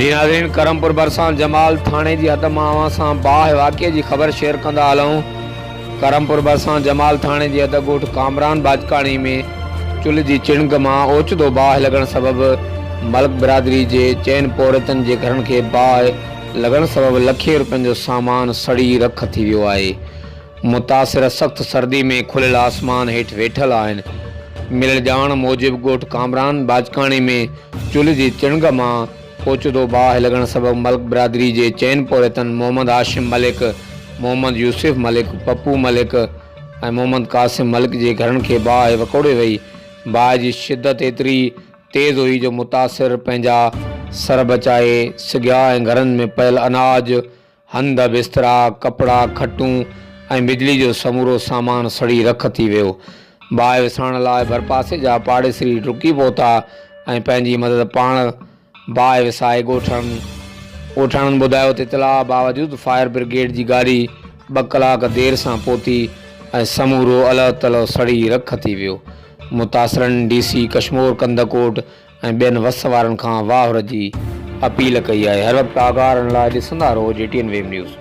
جي ناظرين ڪرمپور ڀرسان جمال ٿاڻي جي حد مان اوهان سان باهه واقعي جي خبر شيئر ڪندا هلون ڪرمپور ڀرسان جمال ٿاڻي جي حد ڳوٺ ڪامران باجڪاڻي ۾ چلهه جي چڻگ مان اوچتو باهه لڳڻ سبب ملڪ برادري جي چئن پورهيتن جي گهرن کي باهه لڳڻ سبب لکين روپين جو سامان سڙي رک ٿي ويو آهي متاثر سخت سردي ۾ کليل آسمان هيٺ ويٺل آهن. مليل ڄاڻ موجب ڳوٺ ڪامران باجڪاڻي ۾ چلهه جي چڻگ مان اوچتو باهه لڳڻ سبب ملڪ برادري جي چئن پورهيتن محمد هاشم ملڪ، محمد يوسف ملڪ، پپو ملڪ ۽ محمد قاسم ملڪ جي گهرن کي باهه وڪوڙي وئي. باهه جي شدت ايتري تيز هئي جو متاثر پنهنجا سر بچائي سگهيا ۽ گهرن ۾ پيل اناج، هنڌ، بسترا، ڪپڙا، کٽون ۽ بجلي جو سمورو سامان سڙي رک ٿي ويو. باهه وسائڻ لاء ڀرپاسي جا پاڙيسري ڊڪي پهتا ۽ پنهنجي مدد پاڻ باهه وسائي ڳوٺاڻن ڳوٺاڻن ٻڌايو ته اطلاع باوجود فائر برگيڊ جي گاڏي ٻه ڪلاڪ دير سان پهتي ۽ سمورو الهه تلهه سڙي رک ٿي ويو. متاثرن ڊي سي ڪشمور ڪنڌڪوٽ ۽ ٻين وس وارن کان واهر جي اپيل ڪئي آهي هر وقت آگاهه رهڻ لاء ڏسندا رهو جي ٽي اين ويب نيوز.